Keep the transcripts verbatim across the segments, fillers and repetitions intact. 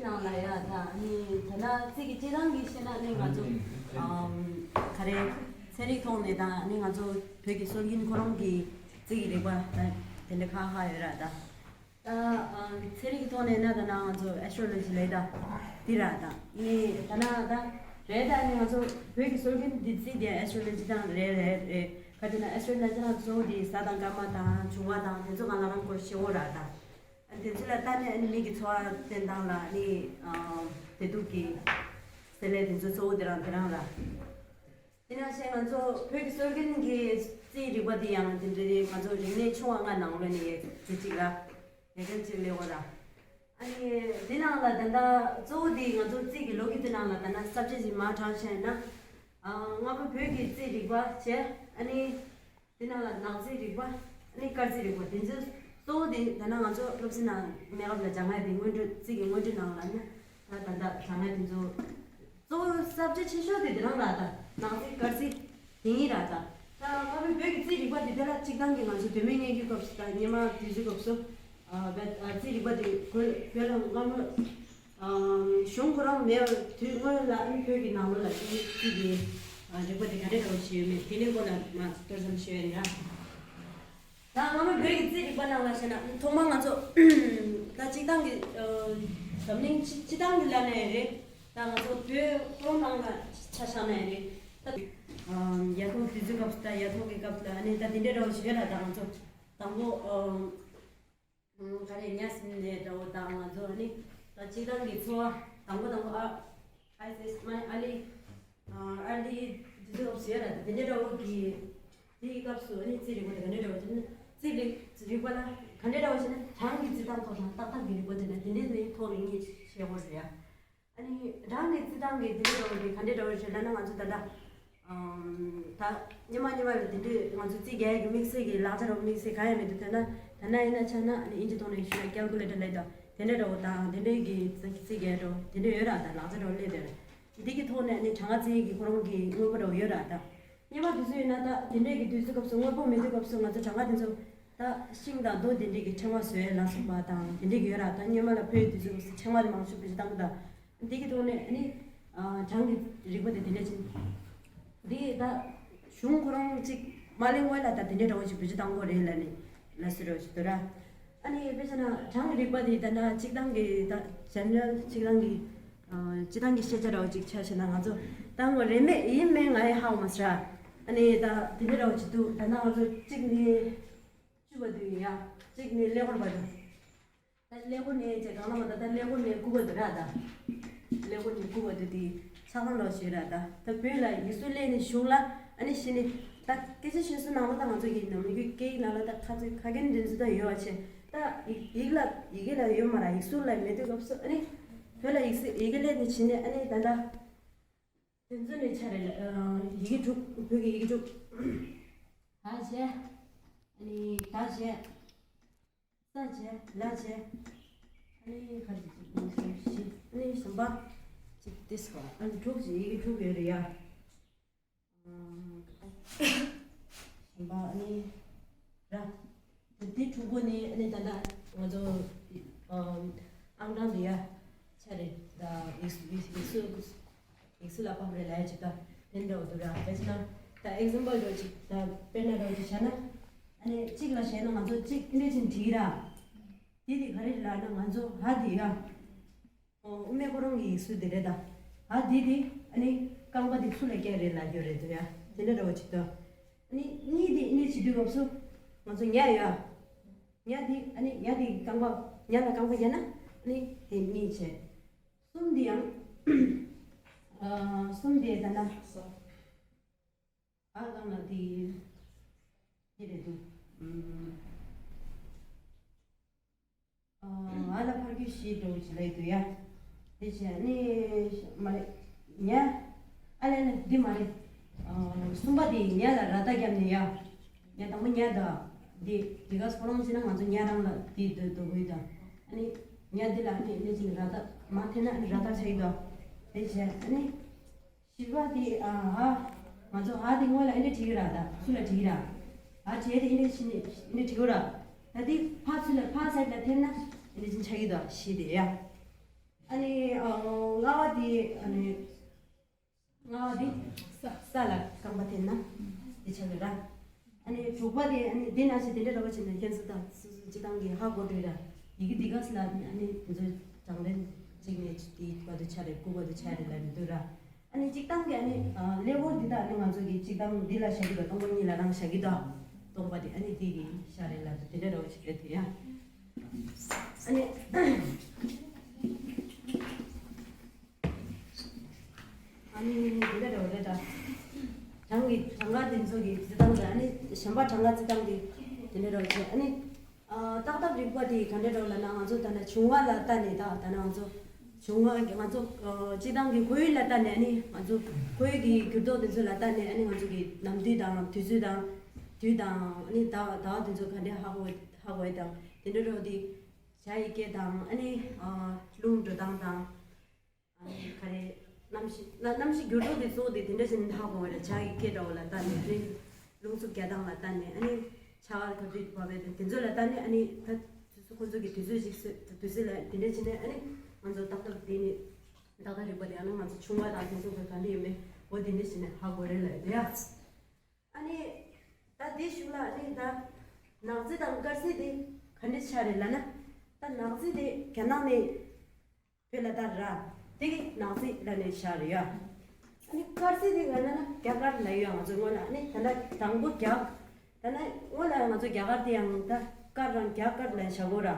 ནང་ལ་ཡ་ད་ནི་ད་ལྟ་རྩིས་ཀྱི་སྤྱི་བཏང་གི་བཤད་ན་ནི་ང་ཚོ་ཨམ་ག་རེ་ཚན་རིག་ཐོག་ནས་ད་ནི་ང་ཚོ་བོད་ཀྱི་སྲོལ་རྒྱུན་ཁོ་རང་གི་རྩིས་ཀྱི་རིག་པ་ད་དེ་འདྲ་ཁག་ཁག་ཡོད་ར་ད། ད་ཨམ་ཚན་རིག་གི་ཐོག་ནས་ན་ད་ན་ང་ཚོ་ཨེ་སི་ཊྲོ་ལོ་ཇི་ལབ་ད་འདི་ར་ད་ནི་ད་ན་ད་རེད་ད་ནི་ང་ཚོ་བོད་ཀྱི་སྲོལ་རྒྱུན་འདི་རྩིས་དེ་ཨེ་སི་ཊྲོ་ལོ་ཇི་དང་རེད་རེད་རེད་ག་དེ་ན་ཨེ་སི་ཊྲོ་ལོ་ཇི་ན་གཙོ་བོ་དེ་གཟའ་དང་སྐར་མ་དང་བྱུང་བ་དང་དེ་ཚོ་གང་ལ་རང་སྐོར་ཤེས་འོ་ར་ད། དེ་ཚོ་ལ་ལྟ་ནས་ཨ་ནི་མི་གི་འཚོ་བ་བསྟེན་སྟངས་ལ་ཨ་ནི་ཨ་བདེ་སྡུག་གི་བསྲེ་ལྷད་དེ་ཚོ་གཙོ་བོ་དེ་རང་དེ་རང་ལ། དེ་ནང་བཞིན་ང་ཚོ་བོད་ཀྱི་སྲོལ་རྒྱུན་གྱི་རྩིས་རིག་པ་དེ་ཡང་དེ་འདྲའི་ང་ཚོ་རིག་གནས་ཆུང་བ་ལྔ་ནང་ལོགས་ནས་ཡོད་རྩིས་གཅིག་ལ་ཡོད་མཁན་གཅིག་ལས་འོ་ར། ཨ་ནི་དེ་ནང་ལ་ད་ལྟ་གཙོ་བོ་དེ་ང་ཚོ་རྩིས་ཀྱི་ལོ་རྒྱུས་དེ་ནང་ལ་ད་ལྟ་ས་བཅད་ཅིག་མར་དྲངས་བྱས་ན་ཨ་སྔ་མོ་བོད་ཀྱི་རྩིས་རིག་པ་བྱས་ཨ་ནི། དེ་ནང་ལ་ནག་རྩིས་རིག་པ། ཨ་ནི་དཀར་རྩིས་རིག་པ་དེ་ཚོ་གཙོ་བོ་དེ་ད་ནང་ང་ཚོ་སློབ་ཚན་ནང་གནས་སྐབས་ལ་སྦྱང་ཡ་དེ་སྔོན་འགྲོ་རྩིས་ཀྱི་སྔོན་འགྲོའི་ནང་ལ་ནི་ད་ད་ལྟ་སྦྱང་ཡ་དེ་ཚོ་གཙོ་བོ་ས་བཅད་ཆེ་ཤོས་དེ་དེ་རང་ལ་ད་ནག་རྩིས་དཀར་རྩིས་དེ་གཉིས་ར་ད། ད་སྔ་མོའི་བོད་ཀྱི་རྩིས་རིག་པ་དེ་དེ་ལ་སྤྱིར་བཏང་གི་ང་ཚོ་དོན་མེད་ངན་གྱི་སྐབས་སུ་ད་སྔོན་མ་དུས་ཚོད་སྐབས་སུ་ཨ་བོད་ཨ་རྩིས་རིག་པ་དེ་བོད་བོད་ལ་སྔ་མོ། ཨམ་གཞུང་ཁོ་རང་མེད་པར་དུས་སྔོན་ལ་ཨ་ནི་བོད་ཀྱི་ནང་ལོགས་ལ་ཨ་ནི་རྩིས་ཀྱི་ཨ་རིག་པ་དེ་ག་འདྲ་འདྲ་བོ་ཞིག་ཡོད་མེད་དེ་ནས་སྐོར་ལ་མ་གཏོར་བཤད་ཞུ་ཡ་ཡིན་ར། ད་སྔ་མོ་བོད་ཀྱི་རྩིས་རིག་པ་ནང་ལ་བཤད་ན་ཐོག་མར་ང་ཚོ་ད་སྤྱིར་བཏང་གི་ཨ་འཛམ་གླིང་སྤྱི་སྤྱིར་བཏང་གི་ལ་ནས་རེད། ད་ང་ཚོ་བོད་ཁོ་རང་ནང་ལ་ཆ་བཞག་ན་རེད། ད་ཨམ་ཡ་ཐོག་དུས་ཚོད་སྐབས་སུ་ད་ཡ་ཐོག་གི་སྐབས་སུ་ལ་ཨ་ནི་ད་དེ་འདྲ་འདྲ་བོ་ཞིག་ཡོད་ར། ད་ང་ཚོ་དང་པོ་ཨམ། ག་རེ་ཉ་སྲིན་ནས་འདྲ་བོ་དང་ང་ཚོ་ནི་ད་སྤྱིར་བཏང་གི་འཚོ་བ་དང་པོ་དང་པོ་ཨ་ཨ་སེ་སི་མ་ཨ་ལི་ཨ་ལི་དེ་ཚོ་ཟེར་ལ་དེ་འདྲ་འདྲ་བོ་གི་དེའི་སྐབས་སུ་ནི་རྩིས་རིག་པ་དེ་ག་འདྲ་འདྲ་བོ་བྱས་ན་རྩིས་རིག་རིག་པ་ལ་ག་འདྲ་འདྲ་བོ་བྱས་ན་གྲངས་ཀྱི་རྩིས་སྟངས་ཐོག་དང་ཏག་ཏག་གི་རིག་པ་དེ་ལ་དེ་འདྲའི་ནི་ཐོག་ནས་ངས་བཤད་དགོས་རེད་ཡ། ཨ་ནི་རང་གི་རྩིས་སྟངས་ཀྱི་དེ་འདྲ་འདྲ་བོ་དེ་ག་འདྲ་འདྲ་བོ་རེད་ལབ་ན་ང་ཚོ་ད་ལྟ་ཨམ་ད་སྔོན་མ་སྔོན་མ་ལ་དེ་འདྲའི་ང་ཚོ་རྩིས་རྒྱག་ཡ་གི་དམིགས་བསལ་གྱི་ལག་ཆ་རོ་དམིགས་བསལ་གང་ཡང་མི་འདུག་ད་ན་ད་ན་ཡིན་ན་ཆ་ན་ཨ་ནི་ཨིན་ཇི་ཐོག་ནས་ཞུ་ན་ཀལ་ཀུ་ལེ་ཊར་ལབ་དང་དེ་འདྲ་འདྲ་བོ་དང་དེ་འདྲའི་གི་རྩིས་རྒྱག་ཡ་འདྲ་བོ་དེ་འདྲ་ཡོད་ར། ད་ལག་ཆ་རོ་སླེབས་དེ་ར་འདི་གི་ཐོག་ནས་ཨ་ནི་གྲངས་ཀ་རྩིས་ཀྱི་ཁོ་རང་གི་དངོས་པོ་འདྲ་བོ་ཡོད་ར། ད་སྔོན་མ་དུས་ཚོད་ཡིན་ན་ད་དེ་འདྲའི་གི་དུས་ཚོད་སྐབས་སུ་དངོས་པོ་མེད་དུས་སྐབས་སུ་ང་ཚོ་གྲངས་ཀ་དེ་ཚོ་ད་ཤིང་དང་རྡོ་དེ་འདྲའི་གི་ཕྲེང་བ་བཟོ་ཡ་ལ་སོགས་པ་དང་དེ་འདྲའི་གི་ཡོད་ར། ད་སྔོན་མ་ལ་བོད་ཡིག་དུས་ཚོད་སྐབས་སུ་ཕྲེང་བ་དེ་མང་ཤོས་བེད་སྤྱོད་བཏང་གི་ད། འདི་གི་ཐོག་ནས་ནི་ཨ་གྲངས་ཀྱི་རིག་པ་དེ་དེ་འདྲ་ཅིག་འདི་ད་གཞུང་ཁོ་རང་ཅིག་མ་གླེང་བ་ལ་ད་དེ་འདྲ་འདྲ་བོ་ཞིག་བེད་སྤྱོད་བཏང་དགོས་རེད་ལབ་ནས་ལབ་སྲོལ་འདྲ་བོ་ཞིག་འདུག་ར། ཨ་ནི་དཔེ་ཆ་ན་གྲངས་ཀྱི་རིག་པ་དེ་ད་ལྟ་སྤྱིར་བཏང་གི་ད་ཇེ་ནེ་རལ་སྤྱིར་བཏང་གི་ཨ་སྤྱིར་བཏང་གི་ཤེས་བྱ་འདྲ་བོ་ཅིག་ཆ་བཞག་ན་ང་ཚོ་ད་ངོ་རེད་མེད་ཡིན་མེད་ང་ཡི་ཧ་གོ་མ་སོང་ར། ཨ་ནི་ད་དེ་འདྲ་འདྲ་བོ་ཞིག་འདུག་ད་ལྟ་ང་ཚོ་གཅིག་ནི་བཅུ་བ་དུ་ཡིན་ཡ། གཅིག་ནི་ཀླད་ཀོར་བ་དུ། ད་ཀླད་ཀོར་ནས་ཅེས་གང་ལ་མ་ད་ད་ཀླད་ཀོར་ནས་ལྐུགས་པ་དུ་ར་ད། ཀླད་ཀོར་ནས་ལྐུགས་པ་དུ་དེ་ཆ་ཚང་ལོ་ཞེས་ར་ད། ད་བོད་ལ་ཡིག་གཟུགས་སླེབས་ནས་གཞུང་ལ་ཨ་ནི་ཤི་ནི་ད་སྐད་ཆ་བཤད་སྲོལ་ནང་ལ་ད་ང་ཚོ་ཡིན་ནམ་ཡིག་སྐད་ཡིག་ནང་ལ་ད་ཁ་ཚིག་ཁ་སྐད་འདི་ཚོ་ད་ཡོད་བ་ཆེ། ད་ཡིག་ཡིག་ལ་ཡི་གེ་ལ་ཡོད་མ་ར་ཡིག་གཟུགས་ལ་མེད་དུས་སྐབས་སུ་ཨ་ནི་བོད་ལ་ཡིག་གཟུགས་ཡི་གེ་སླེབས་ནས་ཕྱིན་ནས་ཨ་ནི་ད་ད་དེ་ཚོ་ནས་ཆ་རེ་ལ་ཡི་གེ་དྲུག་བོད་ཀྱི་ཡི་གེ་དྲུག་ཧ་བྱས་ཨ་ནི་ད་བྱས། ས་བྱས། ལ་བྱས། ཨ་ནི་ཁ་ཅིག་ཅིག་གཉིས་གསུམ་བཞི། ཨ་ནི་གསུམ་པ། ཅིག་ཏིས་པ། ཨ་ནི་དྲུག་ཅིག་ཡི་གེ་དྲུག་ཡོད་རེད་ཡ། གསུམ་པ་ཨ་ནི་ར། དེ་དེ་དྲུག་པོ་ནི་ཨ་ནི་ད་ལྟ་ང་ཚོ་ཨང་གྲངས་འདི་ཡ་ཆ་རེད་ད། ཡིག་ཡིག་ཡིག་གཟུགས། ཡིག་གཟུགས་ལ་ཕབ་རེད་ལབ་ཡ་ཅིག་ད་དེ་འདྲ་བོ་འདུག་ར། དཔེ་ཆ་ན་ད་ཨེག་ཛམ་པལ་འདྲ་བོ་ཅིག་ད་དཔེར་ན་འདྲ་བོ་ཅིག་བྱས་ན་ཨ་ནི་གཅིག་ལ་བྱས་ན་ང་ཚོ་གཅིག་འདི་འདྲ་ཅིག་བྲིས་ར། འདི་དེ་ག་རེ་རེད་ལབ་ན་ང་ཚོ་ཧ་འདི་ཡ། ཨོ་དབུ་མའི་ཁོ་རང་གི་ཡིག་གཟུགས་དེ་རེད་ད། ཧ་འདི་དེ་ཨ་ནི་རྐང་པ་དེ་ཚུར་ལ་བཀྱག་རེད་ལབ་རྒྱུ་རེད་འདུག་ཡ། དེ་འདྲ་འདྲ་བོ་ཅིག་ད། ཨ་ནི་གཉིས་དེ་ཨ་ནི་བྱེད་དུས་སྐབས་སུ་ང་ཚོ་ཉ་ཡ། ཉ་དེ་ཨ་ནི་ཉ་དེ་རྐང་པ་ཉ་ལ་རྐང་པ་བརྒྱབ་ན་ཨ་ནི་དེ་གཉིས་བྱས། གསུམ་དེ་ཡང་ཨ་གསུམ་དེ་ད་ལྟ་ཨ་གང་ལ་དེ་དེ་རེད་འདུག་ཨ་ཨ་ལ་ཕར་རྒྱུ་ཞེས་འགྲོ་ཅི་ལས་འདུག་ཡ། དེ་བྱས་ནི་མ་རེད། ཉ་ཨ་ལས་ལས་འདི་མ་རེད། ཨ་གསུམ་པ་དེ་ཉ་ལ་ར་ཏ་བརྒྱབ་ནས་ཡ། ཉ་དང་པོ་ཉ་ད། འདི་འདི་ག་ཁོ་རང་བྱས་ན་ང་ཚོ་ཉ་རང་ལ་འདི་འདོད་འདོད་དགོས་ད། ཨ་ནི་ཉ་འདི་ལ་ཨ་ནི་ཨ་ནི་ཅིག་ར་ཏ་མ་འཐེན་ན་ཨ་ནི་ར་ཏ་ཆགས་ཡོད་ད། དེ་བྱས་ཨ་ནི། བཞི་པ་དེ་ཨ་ཧ། ང་ཚོ་ཧ་དེ་སྔོན་ལ་ཨེ་འདྲ་བྲིས་ཀྱི་ར་ད་ཚུར་ལ་བྲིས་ཀྱི་ར། ཧ་བྲིས་དེ་ཨེ་འདྲ་ཕྱིན་ནས་ཨེ་འདྲ་བྲིས་ཀྱི་ར། ད་དེ་ཕ་ཚུར་ལ་ཕ་སའིཌ་ལ་འཐེན་ན་ཨེ་འདྲ་ཕྱིན་ཆགས་ཀྱི་ད་བཞི་དེ་ཡ། ཨ་ ཨ་ནི་ཨ་ལྔ་བ་དེ་ཨ་ནི་ལྔ་བ་དེ་ས་ས་ལ་རྐང་པ་འཐེན་ན་དེ་ཆགས་ཡོད་ར། ཨ་ནི་དྲུག་པ་དེ་ཨ་ནི་དེ་ནང་བཞིན་དེ་འདྲ་འདྲ་བ་བྱས་ནས་ཁྱེད་ཚོ་དང་སོ་སོ་སྤྱི་བཏང་གི་ཧ་གོ་འགྲོ་ཡོད་ར། ཡི་གེ་འདི་ག་ས་ལ་ཨ་ནི་དེ་ཚོ་དྲང་ལན་གཅིག་ནས་དེ་བར་དུ་ཆ་རེ་དགུ་བར་དུ་ཆ་རེ་ལ་མི་འདུག་ར། ཨ་ནི་སྤྱིར་བཏང་གི་ཨ་ནི་ཨ་ཀླད་ཀོར་འདི་དག་ཨ་ནི་ང་ཚོ་གི་སྤྱིར་བཏང་འདི་ལ་བཞག་གི་དང་སྟོང་པ་ཉིད་ལ་རང་བཞག་གི་དང་སྟོང་པ་དེ་ཨ་ནི་འདི་གི་ཤ་རེད་ལབ་དེ་འདྲ་འདྲ་བོ་ཞིག་རེད་དེ་ཡ། ཨ་ནི་ཨ་ནི་འདི་འདྲ་འདྲ་བོ་རེད་ད། གྲངས་ཀྱི་གྲངས་ཀ་འདི་ཚོ་གི་རྩི་སྟངས་དང་ཨ་ནི་གཞན་པ་གྲངས་ཀ་རྩི་སྟངས་དེ་འདི་འདྲ་འདྲ་བོ་བྱས་ཨ་ནི། ཨ་ཏག་ཏག་རིག་པ་དེ་ག་འདྲ་འདྲ་བོ་ལབ་ན་ང་ཚོ་ད་ནི་བྱུང་བ་ལ་ལྟ་ནས་ད་ད་ནི་ང་ཚོ་བྱུང་བ་ང་ཚོ་ཨ་སྤྱིར་བཏང་གི་ཁོར་ཡུག་ལ་ལྟ་ནས་ཨ་ནི་ང་ཚོ་ཁོར་ཡུག་གི་འགྱུར་ལྡོག་དེ་ཚོ་ལ་ལྟ་ནས་ཨ་ནི་ང་ཚོ་གི་ནམ་དུས་དང་དུས་ཚོད་དང་དུས་དང་ཨ་ནི་ཟླ་ཟླ་བ་དེ་ཚོ་ག་འདྲ་ཧ་གོ་ཧ་གོ་ཡ་དང་དེ་འདྲ་འདྲ་བོ་དེ་བྱ་ཡི་སྐད་དང་ཨ་ནི་ཨ་རླུང་འགྲོ་སྟངས་དང་། ག་རེ། གནམ་གཤིས་ན་གནམ་གཤིས་འགྱུར་ལྡོག་དེ་གཙོ་བོ་དེ་དེ་འདྲ་ཞིག་ནི་ཧ་གོ་བ་རེད། བྱ་ཡི་སྐད་འདྲ་བོ་ལ་ལྟ་ནས་རེད། རླུང་འཚུབ་རྒྱག་སྟངས་ལ་ལྟ་ནས་ཨ་ནི་ཆར་པ་ག་དུས་བབས་པའི་དེ་ཚོ་ལ་ལྟ་ནས་ཨ་ནི་ད་དུས་ཚོད་ཁོ་ཚོ་གི་དུས་ཚོད་ཅིག་སེ་དུས་ཚོད་ལ་དེ་འདྲ་བྱས་ནས་ཨ་ནི་ང་ཚོ་ཏག་ཏག་དེ་ནི་ཏག་ཏག་རིག་པ་དེ་ཨ་ནི་ང་ཚོ་བྱུང་བ་དང་དེ་ཚོ་ག་ག་འདྲ་ཡོད་མེད་འོ་དེ་འདྲ་ཞིག་ནི་ཧ་གོ་རེད་ལ་དེ་ཡ། ཨ་ནི་ད་དེ་གཞུག་ལ་ཨ་ནི་ད་ནག་རྫི་དང་དཀར་རྫི་དེ་ག་འདྲ་ཆགས་རེད་ལབ་ན། ད་ནག་རྫི་དེ་རྒྱ་ནག་ནས། བོད་ལ་ལྟར་ར། དེ་གི་ནག་རྫི་ལ་ནས་ཤར་ཡ། ཨ་ནི་དཀར་རྫི་དེ་ག་ན་ན་རྒྱ་གར་ལ་ཡོད་ང་ཚོ་སྔོན་ལ་ཨ་ནི་ད་ལྟ་དང་པོ་རྒྱ། ད་ན་སྔོན་ལ་ང་ཚོ་རྒྱ་གར་དེ་ཡང་ད་དཀར་རང་རྒྱ་དཀར་ལ་བྱ་གོ་ར།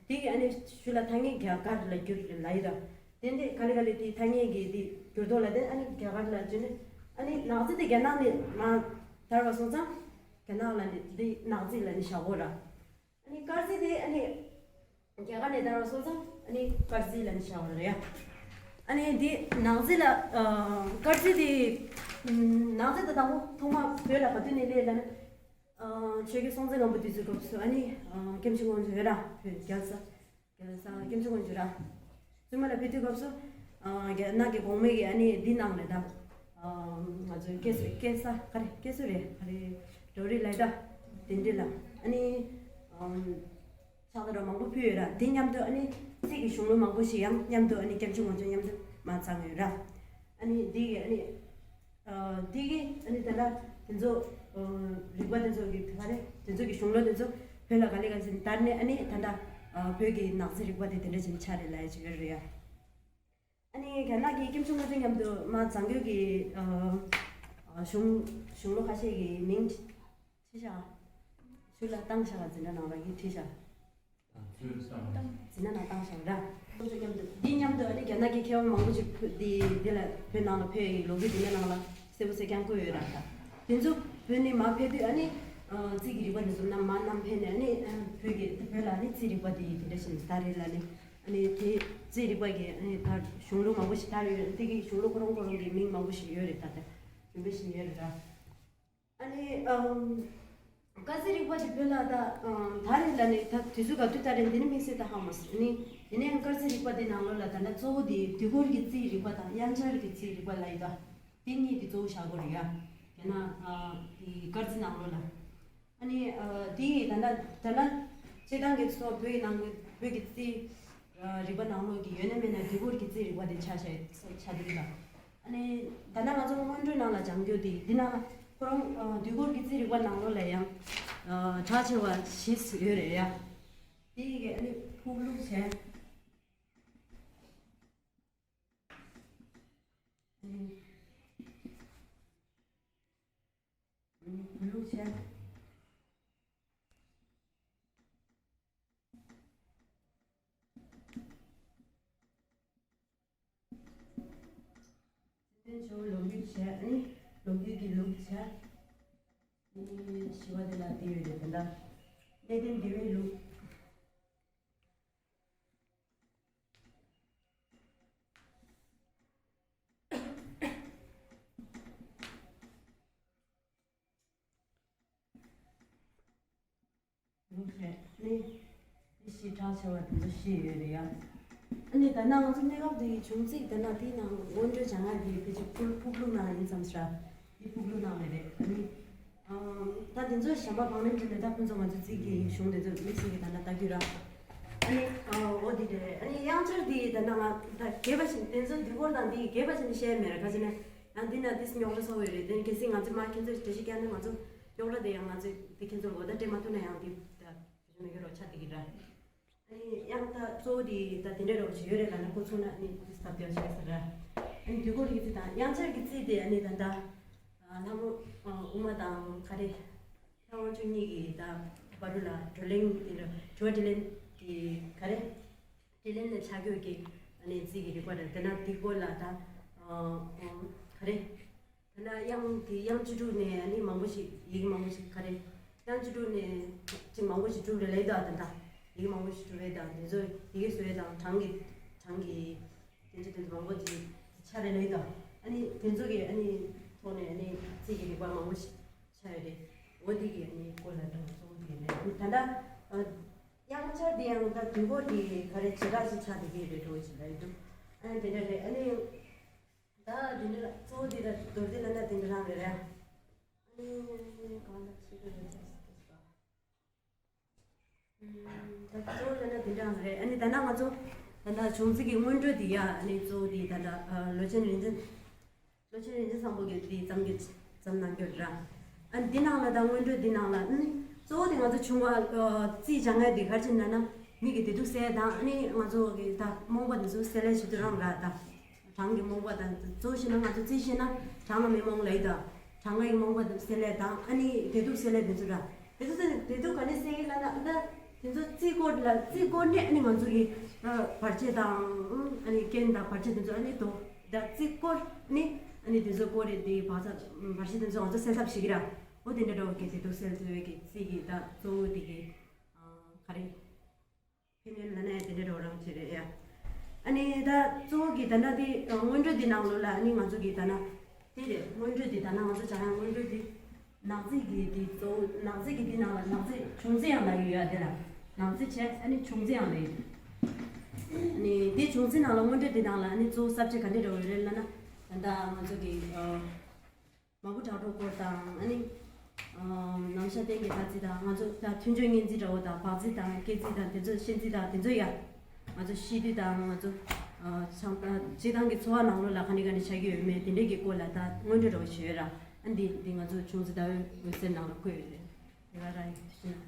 དེ་གི་ཨ་ནི་ཞུ་ལ་ཐ་སྙད་རྒྱ་གར་ལ་བསྒྱུར་ལ་ཡི་ར། དེ་འདི་ག་ལེ་ག་ལེ་དེ་ཐ་སྙད་གི་དེ་བསྒྱུར་ཐོག་ལ་དེ་ཨ་ནི་རྒྱ་གར་ལ་བསྒྱུར་ནས་ཨ་ནི་ནག་རྫི་དེ་རྒྱ་ནག་ནས་མ་དར་བ་སོང་ཙང་རྒྱ་ནག་ལ་ནི་དེ་ནག་རྫི་ལ་ནི་བྱ་གོ་ར། ཨ་ནི་དཀར་རྫི་དེ་ཨ་ནི། རྒྱ་གར་ནས་དར་བ་སོང་ཙང་ཨ་ནི་དཀར་རྫི་ལ་ནི་བྱ་བ་རེད་ཡ། ཨ་ནི་འདི་ནག་རྫི་ལ་ཨ་དཀར་རྫི་དེ་ཨམ་ནག་རྫི་དེ་དང་པོ་ཐོག་མ་བོད་ལ་ག་དུས་ནས་སླེབས་ལ་ན། ཨ་ཆོས་རྒྱལ་སྲོང་བཙན་སྒམ་པོ་དུས་ཚོད་སྐབས་སུ་ཨ་ནི་ཨ་སྐྱབས་མཆོག་དངོས་གྲུབ་ཡོད་ར་བོད་རྒྱལ་ས་རྒྱལ་ས་སྐྱབས་མཆོག་དངོས་གྲུབ་ར། བཙུན་མ་ལ་ཕེབས་དུས་སྐབས་སུ་ཨ་རྒྱ་ནག་གི་གོང་མ་གིས་ཨ་ནི་འདི་གནང་ལ་ད་ཨ་ང་ཚོའི་སྐད་སོ་སྐད་ས་ག་རེ་སྐད་སོ་རེད་ག་རེ་འགྲོ་རེད་ལ་ད་དེ་འདྲ་ལ་ཨ་ནི་ཨམ། ཕྱག་རྡོར་མང་པོ་ཕུལ་ཡོད་ར། དེ་མཉམ་དུ་ཨ་ནི་རྩིས་ཀྱི་གཞུང་ལུགས་མང་པོ་ཞིག་ཡང་མཉམ་དུ་ཨ་ནི་སྐྱབས་མཆོག་དངོས་གྲུབ་མཉམ་དུ་མ་ཚང་ཡོད་ར། ཨ་ནི་དེ་གི་ཨ་ནི་ཨ་དེ་གི་ཨ་ནི་ད་ལྟ་དེ་ཚོ་ཨ་རིག་པ་དེ་ཚོ་གི་ག་རེ་དེ་ཚོ་གི་གཞུང་ལུགས་དེ་ཚོ་བོད་ལ་ག་ལེ་ག་ལེ་ཟིན་དར་ནས་ཨ་ནི་ད་ལྟ་ཨ་བོད་ཀྱི་ནག་རྩིས་རིག་པ་དེ་དེ་འདྲ་ཞིག་ཆགས་རེད་ལབ་ཡ་ཅིག་ཡོད་རེད་ཡ། ཨ་ནི་རྒྱ་ནག་གི་སྐྱབས་མཆོག་དངོས་གྲུབ་མཉམ་དུ་མ་བྱང་རྒྱུད་ཀྱི་ཨ་ཨ་གཞུང་གཞུང་ལུགས་ཁ་ཤས་ཀྱི་མིང་བྲིས་བཞག་ཞུ་ལ་བཏང་བཞག་འཛིན་གྲྭ་ནང་ལ་ཡིག་བྲིས་བཞག་འཛིན་གྲྭ་ནང་བཏང་བཞག་ར། སོ་སོ་མཉམ་དུ་འདི་མཉམ་དུ་ཨ་ནི་རྒྱ་ནག་གི་མཁས་པ་མང་པོ་ཞིག་ཕུ་འདི་འདི་ལ་བོད་ནང་ལ་ཕེབས་ཡིན་ལོ་རྒྱུས་འདི་འདྲ་ནང་ལ་གསལ་པོ་གསལ་རྐྱང་བཀོད་ཡོད་ར། ད་དེ་ཚོ་བོད་ནས་མར་ཕེབས་དུས་ཨ་ནི་ཨ་རྩིས་ཀྱི་རིག་པ་འདི་ཚོ་རྣམས་མར་བསྣམས་ཕེབས་ནས་ཨ་ནི་ཨ་བོད་ཀྱི་བོད་ལ་ཨ་ནི་རྩིས་རིག་པ་འདི་དེ་འདྲ་ཞིག་དར་རེད་ལ་ནི་ཨ་ནི་དེ་རྩིས་རིག་པ་གི་ཨ་ནི་ད་གཞུང་ལུགས་མང་པོ་ཞིག་དར་ཡོད་རེད། དེ་གི་གཞུང་ལུགས་ཁོ་རང་ཁོ་རང་གི་མིང་མང་པོ་ཞིག་ཡོད་རེད། ད་ལྟ་རིམ་པ་ཞིག་ཡོད་རེད་ར། ཨ་ནི་ཨམ། དཀར་རྩིས་རིག་པ་དེ་བོད་ལ་ད་ཨམ་དར་རེད་ལ་ནི་ད་དུས་ཚོད་ག་དུས་དར་རེད་འདི་ནི་དམིགས་བསལ་ད་ཧ་མ་སོང་ནི། དེ་ནས་ཡང་དཀར་རྩིས་རིག་པ་དེ་ནང་ལོགས་ལ་ད་ལྟ་གཙོ་བོ་དེ་དུས་འཁོར་གྱི་རྩིས་རིག་པ་དང་དབྱངས་འཆར་གྱི་རྩིས་རིག་པ་ལ་ཡི་ད་དེ་གཉིས་དེ་གཙོ་བོ་བཞག་དགོས་རེད་ཡ། དེ་ན་ཨ་དེ་དཀར་རྩིས་ནང་ལོགས་ལ། ཨ་ནི་ཨ་དེ་ད་ལྟ་ད་ལྟ་སྤྱིར་བཏང་གི་སོ་བོད་ཀྱི་ནང་གི་བོད་ཀྱི་རྩིས་རིག་པ་ནང་ལོགས་ཀྱི་ཡོད་ན་མེད་ན་དུས་འཁོར་གྱི་རྩིས་རིག་པ་དེ་ཆ་བཞག་ཆ་དུས་ལ། ཨ་ནི་ད་ལྟ་ང་ཚོ་སྔོན་འགྲོའི་ནང་ལ་སྦྱང་རྒྱུ་དེ་འདི་ནང་ཁོ་རང་དུས་འཁོར་གྱི་རྩིས་རིག་པ་ནང་ལོགས་ལ་ཡང་གྲགས་ཆེ་བ་བཞི་ཡོད་རེད་ཡ། དེ་གི་ཨ་ནི་ཕུག་ལུགས་བྱས། ཨ་ནི་ཕུག་ལུགས་བྱས། དེ་ཚོ་ལོ་རྒྱུས་བྱས་ཨ་ནི་ལོ་རྒྱུས་ཀྱི་ལུགས་བྱས། ཨ་ནི་ཞི་བ་དེ་ལ་དེ་ཡོད་རེད་དེ་འདྲ། གནས་བརྟན་འདུལ་བའི་ལུགས། ལུགས་རེད་ནི། ཞེས་གྲགས་ཆེ་བ་དེ་ཚོ་ཤེས་ཡོད་རེད་ཡ། ཨ་ནི་ད་ནང་ང་ཚོ་གནས་སྐབས་དེ་གི་བྱུང་ཚིག་དེ་ན་དེའི་ནང་སྔོན་འགྲོའི་བྱ་ངག་གི་ཕལ་ཆེར་ཕུག་ཕུག་ལུགས་ནང་ཡིན་ཙམ་ཞིག་ར། དེ་ཕུག་ལུགས་ནང་ལ་རེད་ཨ་ནི། ཨ་ད་དེ་ཚོ་གཞན་པ་བང་རིམ་བྱས་ནས་ད་ཕུན་ཚོགས་ང་ཚོའི་ཚིག་གི་གཞུང་དེ་ཚོ་དམིགས་བསལ་གྱི་ད་ན་ལྟ་རྒྱུ་ར། ཨ་ནི་ཨ་འོ་དེ་རེད། ཨ་ནི་དབྱངས་འཆར་དེ་ད་ནང་ང་ད་རྒྱས་པ་ཞིག་དེ་ཚོ་འདི་སྐོར་དང་དེ་རྒྱས་པ་ཞིག་བཤད་མེད་ར། ག་ཅི་ན་ཡང་འདི་ན་དེ་རྙོག་དྲ་ཚ་པོ་ཡོད་རེད། དེ་ནི་གལ་སྲིད་ང་ཚོས་མ་ཁྱེད་ཚོས་འགྲེལ་བཤད་བརྒྱབ་ན་ང་ཚོ་རྙོག་དྲ་དེ་ཡང་ང་ཚོས་དེ་ཁྱེད་ཚོར་འོ་ད་སྤྲད་མ་ཐུབ་ན་ཡང་དེ་ད་བེད་སྤྱོད་མི་དགོས་རོགས་ཆགས་བསྡད་ཀྱི་ར། ཨ་ནི་ཡང་ད་གཙོ་བོ་དེ་ད་དེ་འདྲ་རོགས་ཞིག་ཡོད་རེད། ད་ནི་ཁོ་ཚོ་ན་ནི་དེ་སྟབས་བདེ་བ་ཞིག་རེད་ཟེར་ར། ཨ་ནི་དུས་འཁོར་གྱི་རྩིས་དང་དབྱངས་འཆར་གྱི་རྩིས་དེ་ཨ་ནི་ད་ད་ལྷ་མོ་དབུ་མ་དང་ག་རེ། ལྷ་དབང་ཕྱུག་གཉིས་ཀྱི་ད་བར་དུ་ལ་བགྲོ་གླེང་དེ་ལ་དྲི་བ་དྲིས་ལན་གྱི་ག་རེ། དྲིས་ལན་ལ་ཆ་བགོས་ཀྱི་ཨ་ནི་རྩིས་ཀྱི་རིག་པ་རེད། དེ་ན་དེ་སྐོར་ལ་ད་ཨ་ཨ་ག་རེ། དེ་ན་དབྱངས་དེ་དབྱངས་བཅུ་དྲུག་ནས་ཨ་ནི་མང་པོ་ཞིག་ཡི་གེ་མང་པོ་ཞིག་ག་རེ། དབྱངས་བཅུ་དྲུག་ནས་ཅིག་མང་པོ་ཞིག་གྲུབ་རེད་ལབ་ཡོད་ད། དེ་འདྲ་ཡི་གེ་མང་པོ་ཞིག་གྲུབ་རེད་ད། དེ་ཚོ་ཡི་གེ་བཟོ་ཡས་དང་གྲངས་ཀྱི་གྲངས་ཀྱི་དེ་ཚོ་དེ་ཚོ་མང་པོ་ཅིག་ཆགས་རེད་ལབ་ཡོད་ད། ཨ་ནི་དེ་ཚོ་གི་ཨ་ནི་ཐོག་ནས་ཨ་ནི་རྩིས་ཀྱི་རིག་པ་མང་པོ་ཞིག་ཆགས་ཡོད་རེད། འོ་དེ་གི་ཨ་ནི་སྐོར་ལ་འདྲ་བོ་གཙོ་བོ་དེ་རེད། ད་ལྟ་ཨ་དབྱངས་འཆར་དེ་ཡང་ད་དུས་འཁོར་དེ་ག་རེ་བྱེ་བྲག་ཅིག་ཆགས་བསྡད་ཀྱི་རེད་འགྲོ་བཞིན་པ་ཡིན་འདུག་ཨ་ནི་དེ་འདྲ་རེད། ཨ་ནི་ད་དེ་འདྲ་གཙོ་བོ་དེ་ད་མདོར་བསྡུས་ལབ་ན་དེ་འདྲ་རང་རེད་ར། ཨ་ནི་གང་ལ་ཞིག་རེད་ད། ད་གཙོ་བོ་ལབ་ན་དེ་འདྲ་རང་རེད། ཨ་ནི་ད་ནང་ང་ཚོ་ད་ལྟ་བྱུང་རྩིས་ཀྱི་སྔོན་འགྲོ་དེ་ཡ། ཨ་ནི་གཙོ་བོ་དེ་ད་ལྟ་ཨ་ལོ་ཆེན་རིན་ཆེན། ལོ་ཆེན་རིན་ཆེན་བཟང་པོ་གིས་དེ་བརྩམས་ཀྱི་བརྩམས་གནང་རྒྱུ་རེད་ར། ཨ་ནི་འདི་ནང་ལ་ད་སྔོན་འགྲོ་འདི་ནང་ལ་ཨ་ནི་གཙོ་བོ་དེ་ང་ཚོ་བྱུང་བ་ཨ་རྩིས་སྦྱང་ཡ་དེ་ག་རེ་བྱས་ན་ན་མིག་གི་བདེ་སྡུག་སེལ་དང་། ཨ་ནི་ང་ཚོ་གི་ད་རྨོངས་པ་དེ་ཚོ་སེལ་ཡ་བྱེད་དུས་རང་ར། ད་གྲངས་ཀྱི་རྨོངས་པ་དང་གཙོ་བོ་བྱས་ན་ང་ཚོ་རྩིས་ཤེས་ན་གྲངས་ལ་མི་རྨོངས་ལབ་ཡོད་ད། གྲངས་ཀ་ཡི་རྨོངས་པ་དེ་སེལ་ཡ་དང་། ཨ་ནི་བདེ་སྡུག་སེལ་ཡ་དེ་ཚོ་ར། དེ་ཚོ་དེ་བདེ་སྡུག་ག་ནས་སེལ་ཡིན་ལབ་ན། ད་དེ་ཚོ་རྩིས་སྐོར་ལ་རྩིས་སྐོར་ནས་ཨ་ནི་ང་ཚོ་གི་ཨ་བར་ཆད་དང་ཨ་ནི་རྐྱེན་དང་བར་ཆད་དེ་ཚོ་ཨ་ནི་དོ། ད་རྩིས་སྐོར་ནི་ཨ་ནི་དེ་ཚོ་སྐོར་རེད། དེ་བར་ཆད་བར་ཆད་དེ་ཚོ་ང་ཚོ་སེལ་ཐབས་ཤིག་གི་ར། འོ་དེ་འདྲ་འདྲ་བོ་གི་བདེ་སྡུག་སེལ་ཐུབ་ཡས་ཀྱི་རྩིས་ཀྱི་ད་གཙོ་བོ་དེ་གི་ཨ་ག་རེ། ཕན་ཡོན་ལབ་ན་ཡང་དེ་འདྲ་འདྲ་བོ་རང་ཅིག་རེད་ཡ། ཨ་ནི་ད་གཙོ་བོ་གི་ད་ལྟ་དེ་སྔོན་འགྲོ་འདི་ནང་ལོགས་ལ་ཨ་ནི་ང་ཚོ་གི་ད་ལྟ་དེ་རེད། སྔོན་འགྲོ་འདི་ད་ལྟ་ང་ཚོ་སྦྱང་ཡ་སྔོན་འགྲོ་འདི་ནག་རྩིས་ཀྱི་འདི་གཙོ་བོ། ནག་རྩིས་ཀྱི་འདི་ནང་ལ་ནག་རྩིས་བྱུང་རྩིས་ཡང་ལབ་ཡོད་ཡ། དེ་ལ་ནག་རྩིས་བྱས། ཨ་ནི་བྱུང་རྩིས་ཡང་ལབ་ཡོད། ཨ་ནི་དེ་བྱུང་རྩིས་ནང་ལ་སྔོན་འགྲོ་འདི་ནང་ལ་ཨ་ནི་གཙོ་བོ་ས་བཅད་ག་འདྲ་འདྲ་བོ་ཡོད་རེད་ལབ་ན། ད་ལྟ་ང་ཚོ་གི་ཨ་མ་བུ་དྲག་གྲོགས་སྐོར་དང་། ཨ་ནི་ཨ་ནམ་ཞག་གཏན་གྱི་བདག་རྩིས་དང་། ང་ཚོ་ད་མཐུན་སྦྱོར་གཉིས་རྩིས་འདྲ་བོ་དང་། བག་རྩིས་དང་སྐྱེད་རྩིས་དང་། དེ་ཚོ་ཤན་རྩིས་དང་དེ་ཚོ་ཡ། ང་ཚོ་ཤི་དུས་དང་། ང་ཚོ་ཨ་བྱང་ཨ་སྤྱིར་བཏང་གི་འཚོ་བ་ནང་ལོགས་ལ་ག་ནས་ག་ནས་བྱ་རྒྱུ་ཡོད་མེད་དེ་འདྲས་ཀྱི་སྐོར་ལ་ད་སྔོན་འགྲོ་འདྲ་བོ་ཞིག་ཡོད་ར། ཨ་འདི་འདི་ང་ཚོ་བྱུང་རྩིས་ཟླ་བའི་འོད་ཟེར་ནང་ལ་བཀོད་ཡོད་རེད། དེ་ག་རང་ཡིན་ཤི་ན།